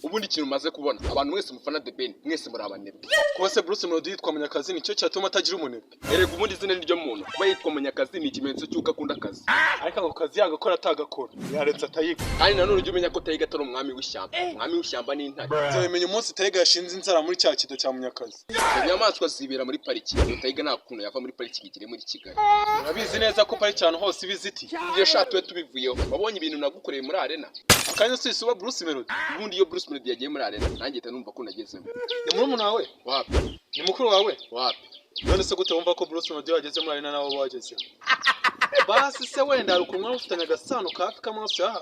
Ubundi ikintu umaze kubona, abantu mwese mufana The Ben, mwese muri abanebwe. Kuba se Bruce Melody yitwa Munyakazi nicyo cyatuma atagira umunebwe? Erega ubundi izina ni ryo muntu. Kuba yitwa Munyakazi ni ikimenyetso cy'uko akunda akazi. Ariko ako kazi yagakora atagakora, yaretse atayiga. Kandi nanone ujye umenya ko Tiger atari umwami w'ishyamba. Umwami w'ishyamba ni intare. Nzabimenya umunsi Tiger yashinze inzara muri cya kido cya Munyakazi. Izo nyamaswa zibera muri pariki. Iyo Tiger nta kuntu yava muri pariki ngo igere muri Kigali. Urabizi neza ko pariki ahantu hose iba izitiye. Ibyo sha, tube tubivuyeho. Wabonye ibintu nagukoreye muri arena? Akanya si uba Bruce Melody. Ubundi iyo Bruce Melody yagiye muri arena, nanjye mpita numva ko nagezemo. Ni murumuna wawe? Wapi. Ni mukuru wawe? Wapi. None se gute wumva ko Bruce Melody wageze muri arena nawe wagezemo? Basi se wenda hari ukuntu mwaba mufitanye agasano ka hafi k'amaraso yaha?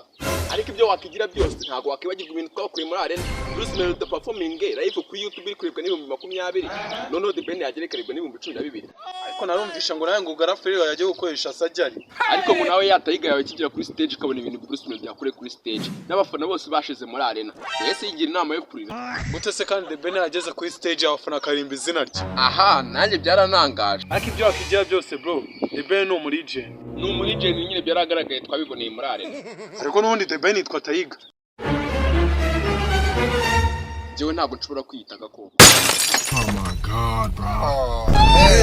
Ariko ibyo wakigira byose, ntabwo wakwibagirwa ibintu twabakuye muri arena. Bruce Melody performing live kuri YouTube iri kurebwa n'20,000, noneho The Ben yagera ikarebwa n'12,000. Ariko narumvisha ngo nawe ngo Garaferi yagiye gukoresha sajari. Ariko ngo nawe ya Tiger yawe ikigera kuri stage ukabona ibintu Bruce Melody yakoreye kuri stage n'abafana bose bashize muri arena, yahise yigira inama yo kurira. Gute se kandi The Ben yageze kuri stage abafana akaririmba izina rye? Aha nanjye byaranangaje. Ariko ibyo wakigira byose, bro, The Ben ni umulegend. Ni umulegend nyine, byaragaragaye, twabiboneye muri arena. Ariko n'ubundi The Ben yitwa Tiger. Njyewe ntabwo nshobora kwiyita agakoko. Oh my God, bro.